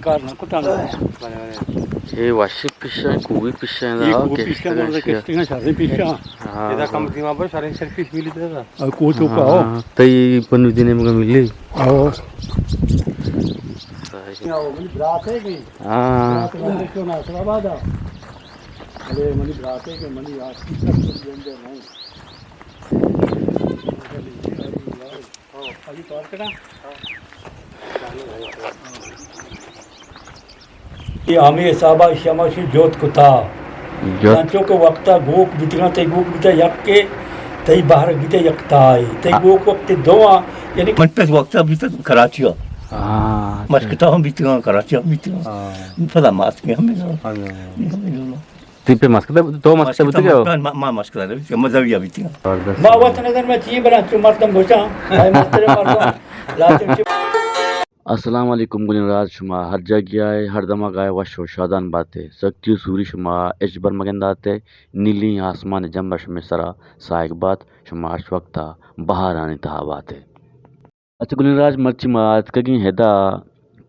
کار نہ کتگ۔ اے وشیں پیشاں، کوہی پیشاں، اے کوہ پیشاں، کشتگاں، شریں پیشاں۔ ہاں۔ ادا کم دیما بر شریں شر پیش ملی تھا۔ اور کوہ چوکا ہو۔ ہاں، تئی پنو دینے مگا ملی۔ ہاں۔ صحیح۔ منی برات ہے کہ؟ ہاں۔ برات ہے کہ ناصر آباد ہے۔ ارے منی برات ہے کہ منی آس کی سب کچھ جنجر نہیں۔ اے ہمے حسابا شما شی جوت کتا۔ جوت۔ انچو کہ وقتا گوک بیتگاں، تئی گوک بیتا یکے، تئی بہرگ بیتا یکتائے۔ تئی گوک وقت دواں، یعنی من پس وقتا بیتا کراچی ہا۔ ہاں، مشکتا ہم بیتگاں، کراچی ہم بیتگاں۔ ہاں۔ پدا ماسک ہم بیتگاں۔ ہاں۔ تئی پہ مسکت، تو مسکت بوتگ ئے؟ ما، ما مسکت بوتگ، ما زویا بیتگ۔ زبردست۔ ما وت نظر میں چی بنا چو مردم گوشاں، اے مستر مردم، لازم چی۔ السلام علیکم گلیں راج، شما ہر جاگہ ئے، ہر دمگ ئے، وش و شادان باتے۔ سکتی و سوری شما اچ بر مگنداتے، نیلیں آسمان جمبر شمے سرا ساہگ بات، شما ہرچ وقتا بہارانی تہا باتے۔ اچھا گلیں راج، مرچی ما اتکگیں ہدا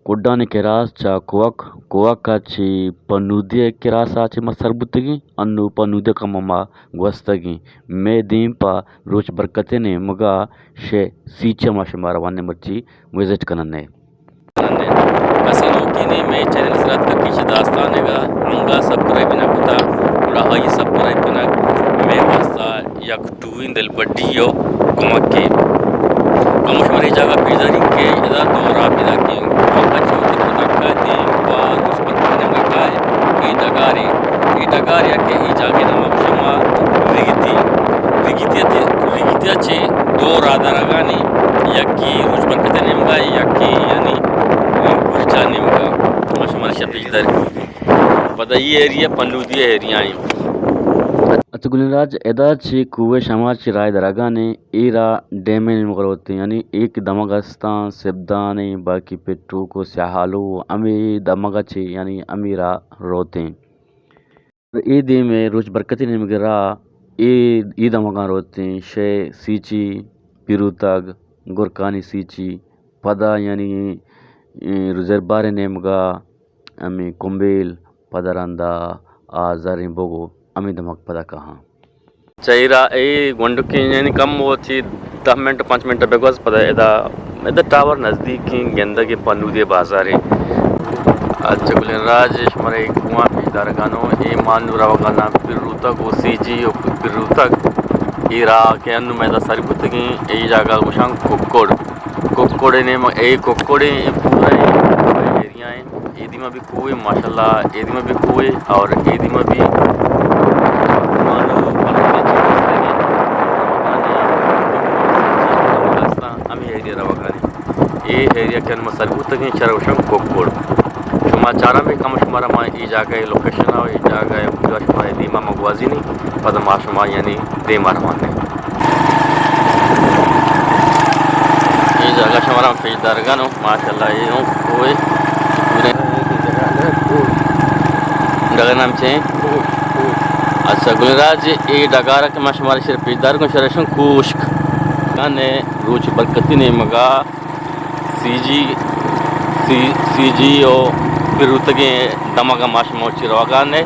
کڈانی کراس چہ کوک، کوک ءَ چہ پنودی ءِ کراس ءَ چہ ما سر بوتگیں۔ انو پنودی ءَ کمو ما گوستگیں۔ مئے دیم پہ روچ برکت ءِ نیمگ ءَ شے سیچ ءَ ما شمارا وانیں، مرچی وزٹ کنن ئے۔ کسے نوکیں نے مئے چینل سرا اتکگ کہ چہ داستانگ ءَ انگا سبسکرائب نہ کتا، گڑا آئی سبسکرائب کنگ مئے واسطہ یک ٹوئیں دلبڈی و کمکے۔ کموش مرے جاگہ پیش داریں کہ ادا دو راہ پیدا کیں۔ کمکا چوکی تو دکا دیم پہ روچ برکت ءِ نیمگا کائے، اے ڈگارے، اے ڈگار یا کہ اے جاگہ نام شما ریگیتی، ریگیتی تے، ریگیتی چے دو راہ درگانی، یکی روچ برکت ءِ نیمگا، یکی یعنی گرچا نیمگا۔ ما شما شپیش دار۔ پدا ای ایریا پنودی ایریا ایں۔ اچھا گلیں راج، ادا چہ کوہ شما چہ راہ درگانے، اے راہ ڈیم ءِ نیمگ ءَ روتیں، یعنی ایک دمگ استاں سبدانے، باقی پٹوک و سیاہالو و ہمے دمگ ءَ چہ، یعنی ہمے راہ روتیں۔ اے دیم ءَ روچ برکت ءِ نیمگ ءَ راہ اے، اے دمگاں روتیں، شے سیچی، پیروتگ، گرکانی سیچی، پدا یعنی، اے، رزربار ءِ نیمگ ءَ ہمے کمبیل، پدا رندا آ زریں بوگو، ہمے دمگ پدا کاہاں۔ چہ اے را، اے گونڈکیں یعنی کم وتی دہ منٹ، پنچ منٹ بگوز، پدا ادا، ادا ٹاور نزدیکیں، گندگ ءَ پنودی بازارے۔ اچھا گلیں راج، شمارا اے کوہاں پیش دارگانوں، اے ما نوں روگاناں پیروتگ و سیچی و پیروتگ۔ اے راہ کہ انوں مئے ادا سر بوتگیں، اے جاگہ گوشاں ککڑ۔ ککڑ ءِ نیم، اے ککڑ ءِ، اے پورا اے ایریا ایں۔ اے دیما بھی کوہ، ماشاءاللہ، اے دیما بھی کوہ اور اے دیما بھی ہمے ایریا روگانے۔ اے ایریا کہ ما سر بوتگیں، چرا گوشاں ککڑ۔ شما چاراں بھی کم شمارا ما اے جاگہ ءِ لوکیشن ءَ، اے جاگہ ءِ کجا شما اے دیما ما گوازینی، پدا ما شما یعنی دیما روان ایں۔ اے جاگہ شمارا پیش دارگانوں، ماشاءاللہ، اے ہوں کوہ پورے۔ ڈگار نام چے؟ اچھا، گلیں راج، اے ڈگار کہ ما شمارا شر پیش دارگوں، شرشن کوشک۔ کنے روچ برکتی نیمگا سیچی، سی-، سیچی و پیروتگیں دمگا ما شما چی روگانے۔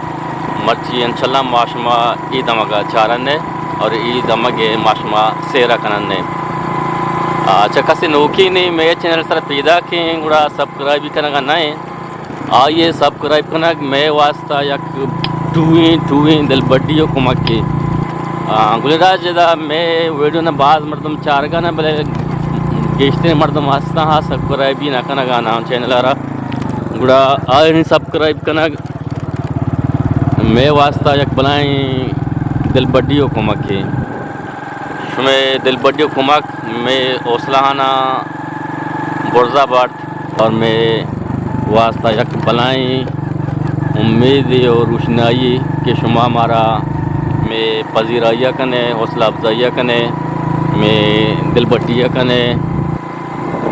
مرچی انشاءاللہ ما شما اے دمگا چارنے اور اے دمگ ما شما سیرا کننے۔ آ، چہ کسے نوکیں نے مئے چینل سر پیداکیں، گڑا سبسکرائب کنگا نہ ایں۔ آئی ءَ سبسکرائب کنگ مئے واسطہ یک ٹوئیں، ٹوئیں دلبڈی و کمکے۔ آ، گلیں راج، ادا مئے ویڈیو نا باز مردم چارگا نا، بلے گیشتریں مردم ہستاں ہا سبسکرائب ہی نہ کنگا نا چینل ءَ را۔ گڑا آئریں سبسکرائب کنگ مئے واسطہ یک بلائیں دلبڈی و کمکے۔ شمئے دلبڈی و کمک مئے حوصلہ آنا برزا بارت اور مئے واسطہ یک بلائیں امیدے اور روشنائی کہ شما مارا مئے پذیرائی کنے، حوصلہ افزائی کنے، مئے دلبڈی کنے۔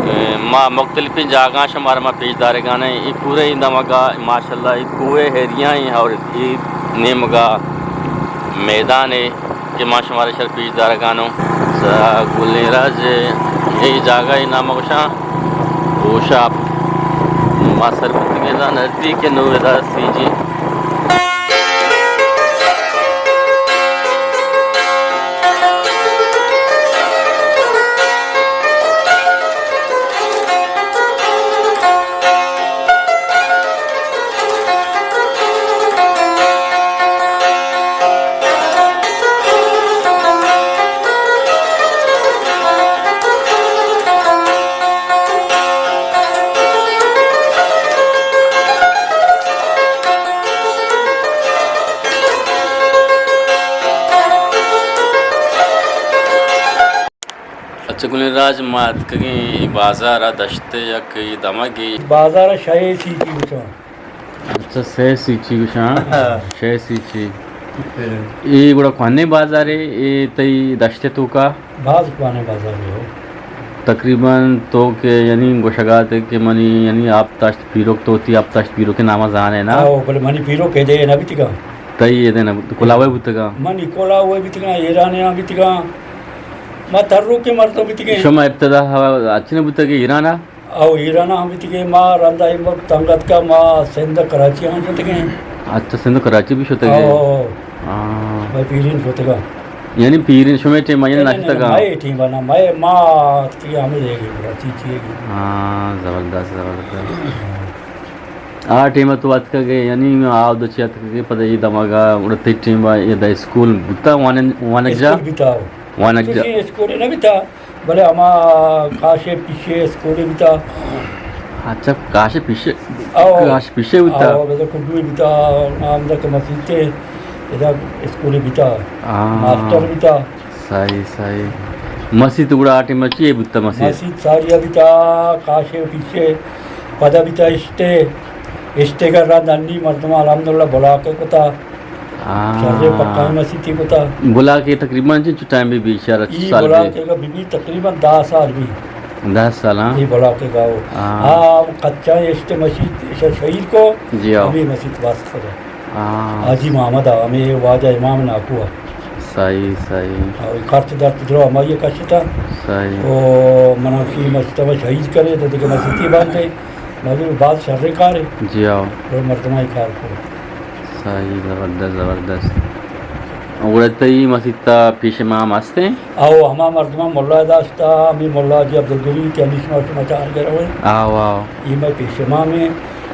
اے، ما مختلفیں جاگہاں شمارا ما پیش دارگانے۔ اے پورے اے دمگا ماشاءاللہ اے کوہ ایریا ایں اور اے نیمگا میدانے کہ ما شمارا شر پیش دارگانوں۔ سا گلیں راج، اے جاگہ اے نام گوشاں ہوشاپ۔ ما سر بوتگیں ادا نزدیک نو ادا سی جی۔ اچھا گلیں راج، ما اتکگیں اے بازار ءَ، دشت ءِ یک اے دمگے۔ بازار ءَ شے سیچی گوشاں۔ اچھا، شے سیچی گوشاں۔ ہاں۔ شے سیچی۔ اے گڑا کوہنیں بازارے، اے تئی دشت ءِ توکا؟ باز کوہنیں بازارے ہو۔ تقریباً تو کہ یعنی گوشگ ءَ ات کہ منی یعنی آپ داشت پیرک، تو وتی آپ داشت پیرک ءِ نام ءَ زان ئے نا؟ ہاں، بلے منی پیرک ادے نہ بیتگاں۔ تئی ادے نہ بوت-، کلاوہ بوتگاں؟ منی کلاوہ بوتگاں، ایرانیاں بوتگاں۔ ما تروکیں مردم بیتگیں۔ شما ابتدا اچ نہ بوتگ ایران ءَ؟ او ایران ءَ ہم بیتگیں، ما رندا اے ملک تنگ اتکا، ما سندھ ءَ کراچی ہم شتگیں۔ اچھا، سندھ ءَ کراچی بھی شتگے؟ او۔ ہاں۔ مئے پیرین شتگا۔ یعنی پیرین شمے ٹیم ءَ یعنی نہ، نہ، نہ، شتگا؟ مئے ٹیم ءَ نہ، مئے ما اتکگیں ہمے دیگے کراچی چیگے۔ ہاں، زبردست، زبردست۔ آ ٹیم ءَ تو اتکگے، یعنی آ دو چی اتکگے، پدا اے دمگا اڑتے ٹیم ءَ اے دا اسکول بوتا، وانگ-، وانگجاہ؟ اسکول بیتا۔ وانگجاہ۔ چوشیں اسکولے نہ بیتا۔ بلے ہما کاشے پیشے اسکولے بیتا۔ اچھا، کاشے پیشے، او۔ کاش پیشے بیتا۔ او، بلے کڈوے بیتا، ہمدا کہ مسیتے، ادا اسکولے بیتا۔ ہاں۔ ماسٹر بیتا۔ صحیح، صحیح۔ مسیت گڑا آ ٹیم ءَ چی بیتا مسیت؟ مسیت ساری بیتا، کاشے پیشے، پدا بیتا اشتے، اشتے کا رند انی مردم الحمدللہ بلاک کتا۔ آ۔ شریں پکائیں مسیتے کتا۔ بلاک ءَ تقریباً چنچو ٹائم بی بی، شر ای سال بلاک بی؟ ءَ بی بی تقریباً دہ سال بی۔ دہ سال، ہاں۔ ای بلاک ءَ گاؤ۔ آ۔ ہاں، کچا اشتے مسیت، ش-، شہید کو، جی ہاں۔ ہمے مسیت واست کتا۔ آ۔ حاجی محمد ءَ، ہمے واجہ امام ناکو ءَ۔ صحیح، صحیح۔ او خرچ درت درو ہمائی کشتا۔ صحیح۔ او منا شی مسیت ءَ شہید کرے تو دگہ مسیتے بانتے۔ مگر باز شریں کارے۔ جی ہاں۔ اور مردمائی کار کو۔ صحیح، زبردست، زبردست۔ گڑا تئی مسیت ءَ پیش امام ہستیں؟ او، ہما مردماں ملا داشتا، ہمے ملا جی عبدالغنی کہ ہمیش ما شما چار گرو ہیں۔ آو، آو۔ یہ میں پیش امام ہیں۔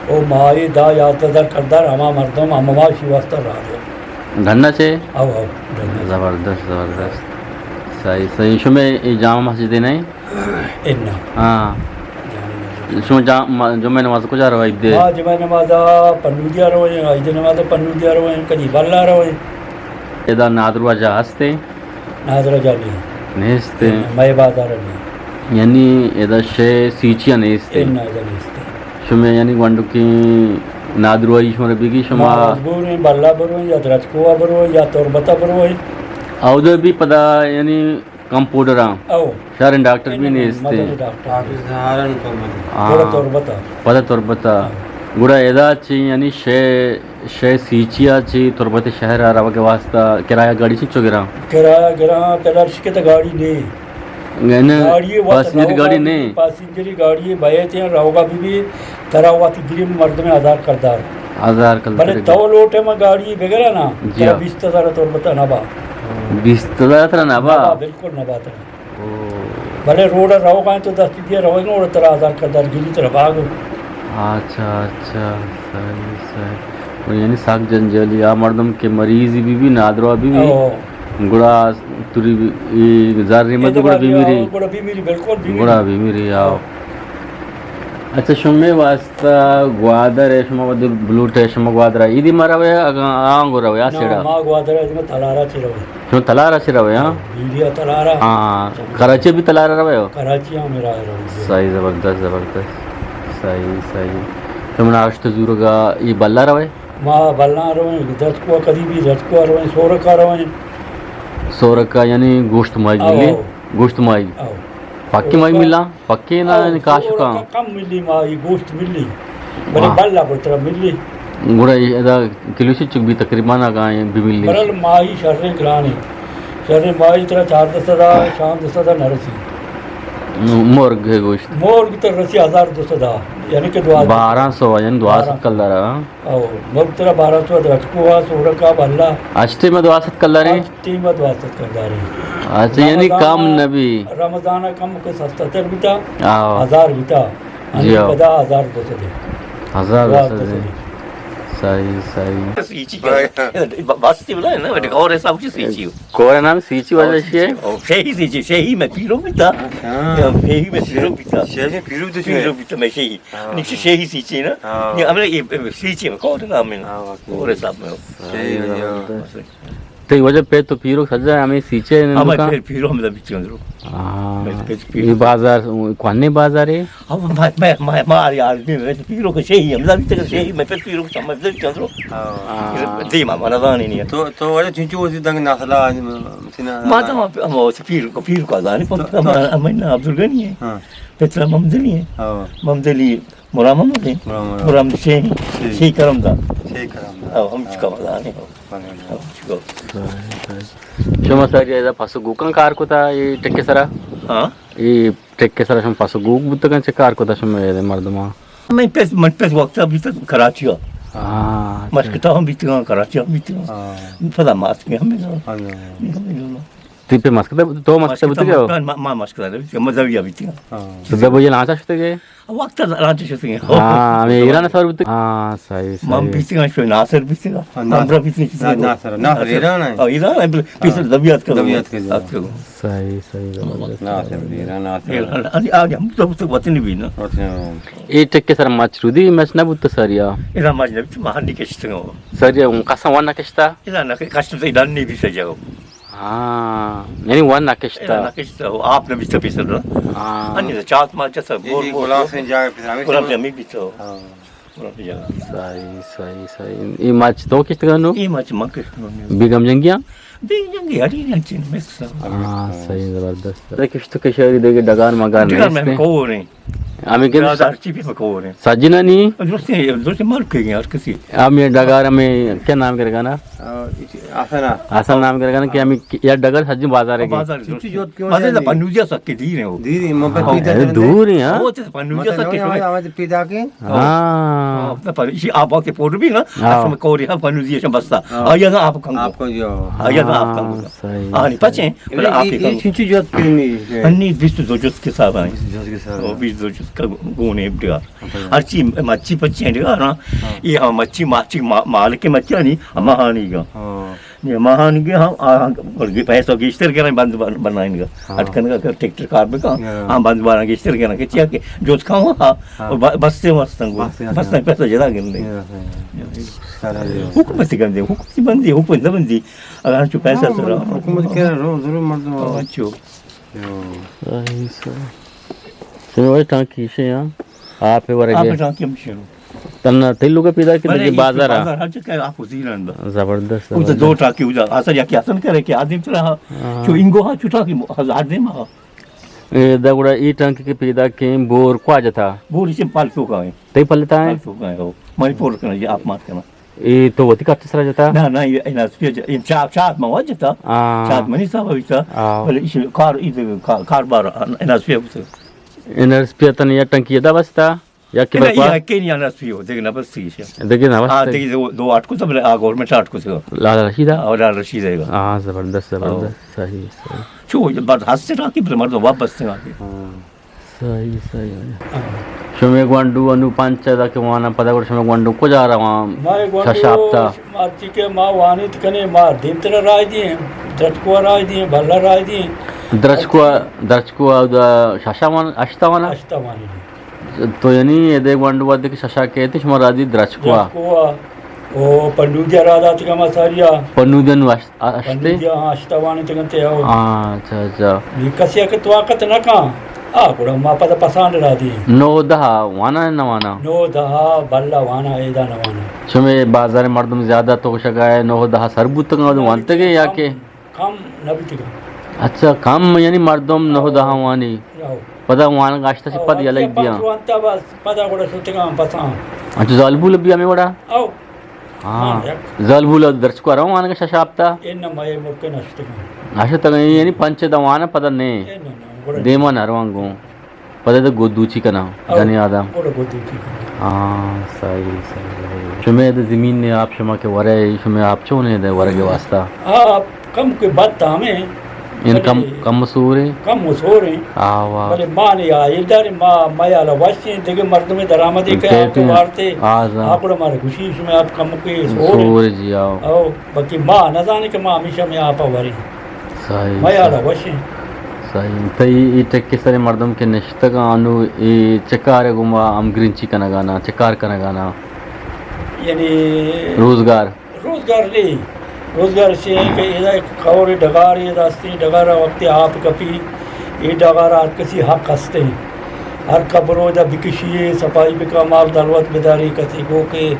او ماہی دہ یازدہ ہزار کردار ہما مردم ہم ہما شی واسطہ را دے۔ ڈھنا چے؟ او، او، ڈھنا چے۔ زبردست، زبردست۔ صحیح، صحیح۔ شمے اے جامع مسجد نہیں؟ انا۔ ہاں۔ جامع مسجد۔ شما جا-، ما-، جمعہ نماز کجا روئے دے؟ ما جمعہ نماز پنودیا روئے، عید نماز پنودیا روئے، کدی بلا روئے۔ ادا نادروا جا ہستے؟ نادروا جا نہیں۔ نیستے؟ انا، مئے بازار نہیں۔ یعنی ادا شے سیچیا نیستے؟ انا، ادا نیستے۔ شما یعنی گونڈو کی نادروائی شما بگی شما؟ ما مجبور ہیں بلا بروئے یا درچکوا بروئے یا تربتا بروئے۔ اودے بھی پدا یعنی کمپاؤنڈر آں۔ او۔ شہریں ڈاکٹر بھی نہیں، نہیں، نیست مدد ہیں۔ ڈاکٹر۔ حافظ سہارن پر مدد۔ ہاں۔ تھوڑا تربت آ۔ پدا تربت آ۔ ہاں۔ گڑا ادا چی یعنی شے، شے سیچیا چی تربت شہر ءَ روگ ءِ واسطہ کرایہ گاڑی چنچو گراں؟ کرایہ گراں، پہلا شکت گاڑی نہیں۔ یعنی گاڑی وقت پاسنجر روگا گاڑی بھی، نہیں۔ پاسنجری گاڑی بایت ہیں، روگا بھی بھی، ترا وقت گری مردم ہزار کردار۔ ہزار کردار بلے گری۔ تو لوٹے ما گاڑی بگرا نا، جی ترا ہاں۔ بیست ہزار تربت نبا۔ بیست ہزار ترا نبا؟ نبا، بالکل نبا ترا۔ او۔ بلے روڈ ءَ روگ ءَ تو دست دیا روگ ءَ، ترا ہزار کردار گری ترا باگ۔ اچھا، اچھا، صحیح، صحیح۔ یعنی سک جنجالی آ مردم کہ مریض بی بی، نادروا بی بی، او۔ گڑا توری بی-، ای زر ریمت گڑا بیمیری۔ گڑا بیمیری، بالکل بیمیری۔ گڑا بیمیری، آو۔ اچھا، شمے واسطہ گوادر ہے، شما ودی بلوٹ ہے، شما گوادر ہے۔ ایدی مرا وے اگاں آنگو روے، آ نا، سیڑا۔ ما گوادر ہے، ما تلارا چی روے۔ شما تلار ءَ چہ روئے، ہاں؟ بیڑیا تلار ءَ۔ ہاں، کراچی بھی تلار ءَ روئے ہو؟ کراچی ہم میرا روئے۔ صحیح، زبردست، زبردست۔ صحیح، صحیح۔ شما ناشتہ زورگا ای بلا روئے؟ ما بلا روئے، درچکو کدی بھی درچکو روئے، سورکا روئے۔ سورکا یعنی گوشت مائی آو، ملی؟ آو۔ گوشت مائی۔ آو۔ پکی مائی ملا؟ پکے نا، او، یعنی کاشکا؟ سورکا کم ملی، ماہی گوشت ملی۔ بلے واہ۔ بلا بڑترا ملی۔ گڑا ادا کلو چنچک بی تقریباً اگاں بی ملی؟ برل ماہی شریں گرانے۔ شریں ماہی ترا چاردہ سدا، شانزدہ سدا نہ رسی۔ مرگ گوشت۔ مرگ تر رسی ہزار دو سد ءَ، یعنی کہ دوازدہ۔ بارہ سو، یعنی دوازدہ کلدار ءَ۔ او، مرگ ترا بارہ سو درچکو ءَ، سورک ءَ، بھلا۔ اچ ٹیم ءَ دوازدہ کلدار ایں؟ اچ ٹیم ءَ دوازدہ کلدار ایں۔ اچھا، یعنی رمضان کم ءَ، نہ بی؟ رمضان ءَ کم کہ سستا تر بیتا، آؤ۔ ہزار بیتا۔ جی، آؤ۔ پدا ہزار دو سد ءَ۔ ہزار دو سد ءَ۔ دوازدہ سد ءَ۔ صحیح، صحیح۔ سیچی۔ بس تھی بلا نا، بیٹے، اور حساب کی سیچی ہو۔ کور نام سیچی وجہ سے؟ او، شہی سیچی، شہی میں پیرو بیتا۔ ہاں۔ شہی میں پیرو بیتا۔ شہی میں پیرو بیتا۔ پیرو بیتا، میں شہی۔ ہاں۔ نیچے شہی سیچی نا۔ ہاں۔ یہ ہمیں یہ سیچی میں کور نام ہے نا؟ ہاں، واقعی۔ اور حساب میں ہو۔ صحیح ہے۔ تئی وجہ پہ تو پیرو سجا ہمیں سیچے نے ہمیں دکان؟ پہ پیرو ہم بیچ اندرو۔ ہاں۔ میں پہ پیرو۔ یہ بازار، کون بازار ہے؟ اب ما، ما، ما، ما یار، آدمی میں تو پیرو کہ شہی ہم بیچ شہی، میں پہ پیرو کہ سمجھ دے چندرو۔ ہاں۔ دیما منا زانی نہیں۔ تو، تو وجہ چنچو اسی دنگ نسلا، ما تو ہم، ہم اسی پیرو کو، پیرو کو زانی، پر تو، ہم، تو ہم نا عبدالغنی ہے۔ ہاں۔ پترا ممدلی ہے۔ ہاں۔ ممدلی مرام محمد ایں؟ مرام، مرام۔ مرام شے، شے۔ شے کرم دا۔ شے کرم دا۔ او، ہم ہاں۔ چکا مزانے ہو۔ ہاں، ہاں۔ ہم چکا۔ شما ساری ادا پس گوکاں کار کتا، اے ٹکے سرا؟ ہاں۔ اے ٹکے سرا شما پس گوک بوتگاں، چے کار کتا شما اے مردماں؟ من پس، من پس وقت ابھی تک کراچی ہو۔ ہاں، مشکتا ہم بیتگاں، کراچی ہم بیتگاں۔ ہاں۔ پدا ماسک ہم بیتگاں۔ ہاں، ہاں۔ ہم بیتگاں۔ تئی پہ مسکت ءَ، تو مسکت ءَ بوتگ ئے؟ ما، ما مسکت ءَ بوتگ، ما زوی ءَ بوتگ۔ ہاں۔ تو زوی ءَ لانچ ءَ شتگ ئے؟ وقت ءَ لانچ ءَ شتگ۔ ہاں، ہمے ایران ءَ سوار بوتگ۔ ہاں، صحیح، صحیح۔ من بوتگ، شو ناصر بوتگ۔ ہاں، ناصر۔ ہمراہ بوتگ، ہاں، ناصر، ناصر ایران ءَ۔ ہاں، ایران ءَ، بل-، پیسر ہاں۔ دبیات کر دبیات کر دو۔ ناصر ایران، ناصر۔ ایران، آج ہم تو بوتگ وطنی بھی نا۔ وطنی۔ اے ٹکے سر مچ رودی، مچ نہ بوت ساریا۔ ایران مچ نہ بوت، مہانی کشتگ۔ ساریا، کسا ون نہ کشتا؟ ایران نہ کشت، ایران نہیں بھی سجا۔ ہاں، یعنی ون نہ کشتا۔ اے نہ کشتا، ہو، آپ نہ بیتا پیسر۔ ہاں۔ انی تو چات ما چسا، اے گور، گور، غلام حسین جاگہ پیسر، ہمیں غلام سمجھ۔ جمی بیتا۔ ہاں۔ غلام جاگہ۔ صحیح، صحیح، صحیح۔ اے مچ تو کشتگا نو؟ اے مچ ما کشتگا نو۔ بیگم جنگیاں؟ بیگم جنگی ہری نہیں چین، میں کسا۔ ہاں، صحیح، زبردست۔ کشت کشاری دیگه ڈگار مگار ڈگار نیست۔ میں کور ہیں۔ ہمیں کہ برادر چی بھی مکور ہیں۔ سجنانی؟ درستی، درستی ملک کے ہیں ہر کسی۔ ہمیں ڈگار ہمیں کیا نام کرے گا نا؟ آ، آسان۔ آسان نام کرے گا نا کہ ہمیں یا ڈگار سجن بازار ہے کہ؟ بازار ہے، درستی۔ بازار ہے، پنوجیا سکے دیر ہیں وہ۔ دیر ہیں، مگر ہاں، پیدا اے کرنے۔ دور ہیں، ہاں۔ وہ تو پنوجیا مطلب سکے ہمیں، ہمیں پیدا کے۔ ہاں۔ ہاں، اپنا پر-، اسی آپ کے پور بھی نا، ہاں۔ اصل میں کوری ہم پنوجیا شم بستا۔ ہاں۔ آیا نا آپ کنگو۔ آپ کو جو۔ آیا نا آپ کنگو۔ ہاں، صحیح، آنی صحیح۔ پچے، بلے آپ یہ، یہ کنگو۔ چنچو جوت کرنی ہے؟ انی بیست دو جوت کے صاحب ہیں۔ بیست دو جوت کے صاحب ہیں۔ وہ بیست دو جوت کا گونے ڈگار۔ ہرچی مچی پچی ہیں ڈگار، ہاں۔ ہاں۔ یہ ہم مچی، مچی ما-، مالک مچی نہیں، ہم ہانی گا۔ ہاں۔ یہ ماہانی گا ہم، آ، ہم، بلکہ پیسہ گیشتر کریں بند بن-، بنائیں گا۔ ہاں۔ اٹکن کا ٹریکٹر کار بکا، ہاں۔ ہم بند بارا گیشتر کریں کہ چیا کہ جو کھاؤں ہاں، ہاں۔ اور ب-، بستے مستن گو۔ بستے مستن۔ بستے پیسہ جدا گن لیں۔ ہاں، ہاں۔ سارا یہ۔ حکومت گن دے، حکومت بندی، حکومت نہ بندی۔ اگر ہم چو پیسہ ہاں، سر حکومت کہہ رہا، ضرور مردم۔ ہاں، چو۔ صحیح، صحیح۔ چلو، اے ٹانکی ایشی ہاں۔ آپ ورگے۔ آپ ٹانکی ہم شروع۔ تنا تئی لوگ پیدا کہ بلے دگہ یہ بازار آ؟ بازار ہر جگہ آپ زیران با۔ زبردست، او تو زبردست۔ دو ٹانکی ہو جا۔ اصل یا کہ اصل کرے کہ آدم ترا ہاں۔ چو انگو ہاں، چو ٹانکی ہزار دے ما۔ اے دا گڑا ای ٹانکی کہ پیدا کہ بور کوا جتا؟ بور اسے پالتو کا ہے۔ تئی پلتا ہے؟ پالتو کا ہے، ہو۔ منی پور کنا، یہ آپ مات کنا۔ اے تو وتی خرچ سرا جتا؟ نہ، نہ، یہ این ایس پی ج-، این چاپ، چاپ ما وجتا۔ ہاں۔ چاپ منی صاحب بیتا۔ ہاں۔ بلے اسی کار، اے کا-، کاربار این ایس پی ہوتا۔ این ایس پی تن یا ٹنکی دا بستا؟ یا کہ نہ، بکوا؟ یہ کہیں این ایس پی ہو، دیکھ نہ بس سی شے۔ دیکھ نہ بس ہاں، سی۔ دیکھ دو، دو آٹھ کو سب، آ، گورنمنٹ آٹھ کو سب۔ لالا رشید آ؟ اور لالا رشید ہے گا۔ ہاں، زبردست، زبردست۔ ہاں۔ صحیح، صحیح۔ چو، بس ہستے راکی، بلے مردم واپس سے آگے۔ ہاں۔ صحیح، صحیح۔ شمے گونڈو انو پنچ ادا کہ وانا پدا گڑا شمے گونڈو کجا رواں؟ ما گونڈو ششاپتا؟ مرچی کہ ما وانیت کنے، ما دیمترا راہ دیں، درچکو راہ دیں، بھلا راہ دیں۔ درچکو، درچکو دا ششا وان، اشتا وانا؟ اشتا وانی۔ تو یعنی ادے گونڈو وقت کہ ششا کہتے شما راہ دی درچکو؟ درچکو۔ او پنڈوجا را داتگا ما ساریا۔ پنوجا نو اشت-، اشتے؟ پنوجا، ہاں، اشتا وانتگنتے، او۔ ہاں، اچھا، اچھا۔ نی کسی کہ طاقت نہ کن، آ، گڑا ما پدا پسان را دی۔ نو دہ وانا نہ وانا؟ نو دہ بلا وانا، ایدا نہ وانا۔ شمے بازار مردم زیادہ تو شگائے نو دہ سر بوتگا، وانتگے یا کہ؟ کم نہ بیتگاں۔ اچھا، کم یعنی مردم نہ دہ وانی۔ او۔ پدا وانگ اشتا چہ او، پد یلہ بیاں۔ پنچ وانتا بس، پدا گڑا شتگاں پساں۔ اچھا، زالبول بی ہمے وڑا؟ او۔ ہاں۔ ہاں، یک۔ زالبول درچکو رواں وانگ ششاپتا؟ اے نہ مئے ملک نہ شتگاں۔ نہ شتگاں، یعنی پنچ دہ واناں پدا نے۔ اے نہ، نہ۔ دیما نروان گوں۔ پدا تو گودوچی کناں، او، جنی آدم۔ گڑا گودوچی کناں۔ ہاں، صحیح، صحیح، صحیح۔ شمے دے زمین نے آپ شما کہ ورے، شمے آپ چونے دے ورگ واسطہ؟ آپ کم کوئی بد تامیں۔ یعنی کم، بلے کم سوریں؟ کم سوریں۔ آ، واہ۔ بلے ما نے آ، ایدار ما، ما یالا وشیں، دیگه مردم درآمد کے آپ کہتے ہیں۔ وارتے۔ آ، زاں۔ آپ مارا گوشی شمے آپ کم کوئی سوریں۔ سور جی، آؤ۔ او، باقی ما نہ زانے کہ ما ہمیشہ میں آپ وریں۔ صحیح، ما یالا صحیح۔ وشیں۔ صحیح۔ تئی اے ٹک سر مردم کہ نشتگ انو اے چکار گما ہمگرنچی کنگانا، چکار کنگانا؟ یعنی روزگار؟ روزگار نہیں۔ روزگار سے ہیں کہ ادا ایک کور ڈگار ہے، داستی ڈگار وقت آپ کپی، اے ڈگار ہر کسی حق ہستے ہیں۔ ہر قبرو دا بکشی ہے، صفائی بکا، مال دلوت بداری، کسی گو کے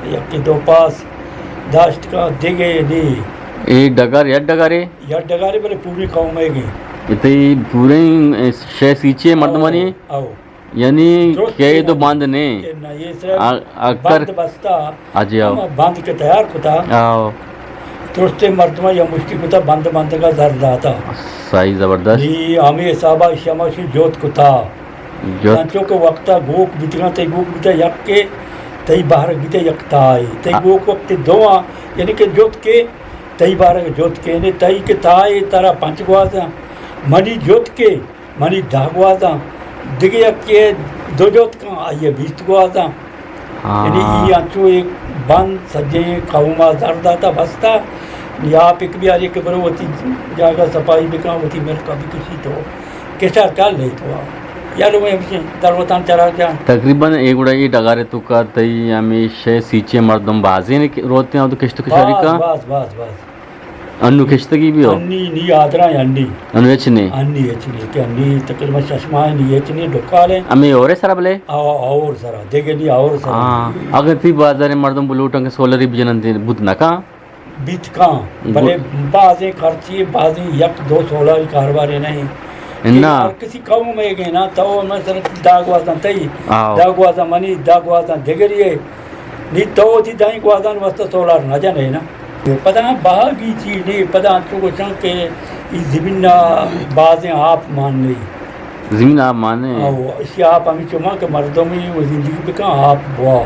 یک دو پاس داشت کا دیگے نہیں۔ اے ڈگار یا ڈگارے؟ یا ڈگارے بلے پوری قوم ہے گی۔ اتے پورے شے سیچے مردمانی؟ او، او۔ یعنی درست کہ تو بند نے؟ کہ نہ، یہ صرف آ، آ کر بند بستا۔ آ جی، آؤ۔ ہم بند کے تیار کتا۔ آؤ۔ درست مردمہ یا مشتی کتا، بند بند کا زر داتا۔ صحیح، زبردست۔ نی ہمیں حسابا شما شی جوت کتا۔ جوت۔ تنچو کہ وقتا گوک بیتگاں، تئی گوک بیتا یک کے، تئی بہرگ بیتا یک تائے۔ تئی آ۔ گوک وقت دو آ، یعنی کہ جوت کے، تئی بہرگ جوت کے، نے تئی کہ تائے ترا پنچ گوازاں، منی جوت کے، منی دہ گوازاں، دگہ یکے دو جوت کن، آئی ء بیست گوازاں۔ ہاں۔ یعنی ای انچو ایک بند سجیں قوما زر داتا بستا، نی آپ ایک بیاری کہ برو وتی جاگہ صفائی بکن، وتی ملک ء بکشی تو کشار کر لے تو۔ یا لوگ ہمشیں دروتان چرا جان۔ تقریباً اے گڑا اے ڈگارے تو کا تئی ہمیں شے سیچے مردم بازیں کہ روتے ہیں تو کشت کشاری باز، کا؟ باز، باز، باز۔ انو کشتگی بیو؟ انی نی آدرا انی۔ انو ہچ نے؟ انی ہچ نے، کہ انی تقریباً شش ماہ نی ہچ نے، ڈکال ہے۔ ہمیں اور سرا بلے؟ آ، اور سرا، دیگه نی اور سرا۔ ہاں، اگر تی بازار مردم بلوٹن کہ سولری بجنن دے، بوت نہ کان؟ بیت کان، بلے بازیں خرچی، بازیں یک دو سولر کاروبار نہیں۔ نہ۔ ہر کسی قوم ہے گے نا، تو مثلاً دہ گوازاں تئی، آؤ۔ دہ گوازاں منی، دہ گوازاں دگری ہے۔ نی تو وتی دائیں گوازان واسطہ سولار نہ جنے نا۔ پدا باغی چی نی، پدا انچو گوشاں کہ ای زمین نا بازیں آپ مان نی۔ زمین آپ مانے؟ او، اشی آپ ہمیں چما کہ مردمی و زندگی بکن آپ بوا۔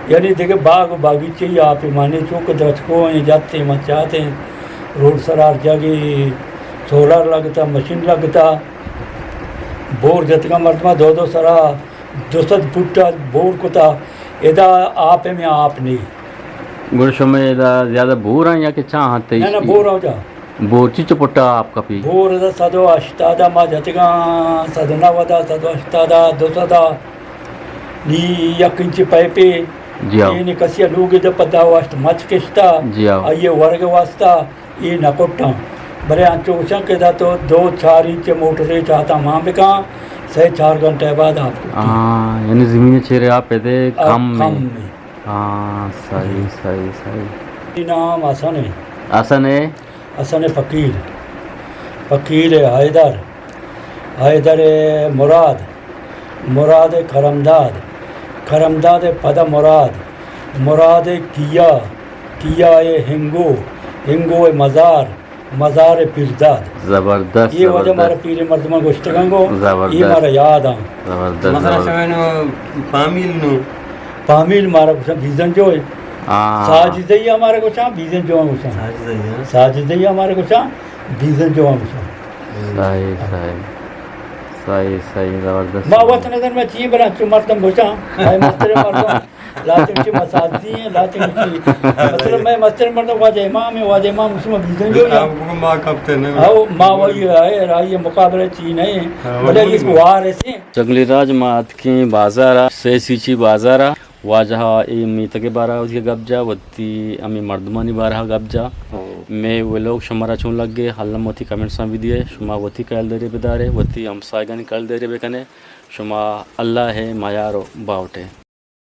یعنی دیگه باغ و باغیچے ای آپ مانے، چو کہ درچکو ہیں، جاتے مچاتے ہیں، روڈ سرار جاگے سولار لگتا، مشین لگتا، بور جتگا مردمہ دو دو سرا دو سد فٹ بور کتا، ادا آپ میں آپ نہیں۔ گڑا شمے ادا زیادہ بور ہیں یا کہ چاہ ہیں تئی؟ نہ، نہ، بور ہیں جا۔ بور چی چو پٹا آپ کپی؟ بور ادا سد و ہشتاد ما جتگاں، سد و نود، سد و ہشتاد، دو سد۔ نی یک انچ پیپے، جی ہاں۔ اینی کسی لوگ دے پدا واشت مچ کشتا، جی ہاں۔ آئیے ورگ واسطہ۔ اے نہ کٹاں۔ بلے انچو گوشاں کہ ادا تو دو چار انچ موٹرے چاتا مان بکاں، سے چار گھنٹہ بعد آپ کٹی۔ ہاں، یعنی زمین چیرے آپ پیدے آپ کم کم میں۔ میں۔ ہاں، صحیح، صحیح، صحیح۔ نام حسن ہے۔ حسن ہے؟ حسن فقیر۔ فقیر حیدر۔ حیدر مراد۔ مراد کرمداد، کرمداد پدا مراد، مراد کیا، کیا ہنگو، ہنگو مزار، مزار پیرداد۔ زبردست، یہ وجہ زبردست۔ مارا پیر مردمان گوشتگان گو، زبردست۔ یہ مارا یاد آن۔ زبردست، مثلاً زبردست۔ شمئے نو پامیل نو؟ پامیل مارا گوشان بیزن جو ہے۔ ہاں۔ ساجدئی ہمارا گوشان، بیزن جو ہم گوشان۔ ساجدئی، ہاں۔ ساجدئی ہمارا گوشان، بیزن جو ہم گوشان۔ صحیح، صحیح۔ صحیح، صحیح، زبردست۔ ما وت نظر میں چی بلا چو مردم گوشاں، میں مستر مردم، لاتے چی مساجدی ہیں، لاتے چی، مطلب میں مستر مردم واجہ امام ہے، واجہ امام اس میں بیزن جو ہے۔ آپ کو ما کپتے نہیں۔ او، ما وہی ہے، رائی مقابلہ چی نہیں، ہاں، بلے وہی اس کو وار ایسے۔ جنگلی راج ما اتکیں بازارا، سے سیچی بازارا۔ واجہ ء اے میتگ ء بارہ ء وتی گپ جا، وتی ہمے مردمانی بارہ ء گپ جا۔ ہو۔ مئے ولوگ شمارا چون لگے، الم وتی کمنٹساں بدیے، شما وتی کئیل داری بدارے، وتی ہمسایگانی کئیل داری بکنے۔ شما اللہ ء میار و باوٹے۔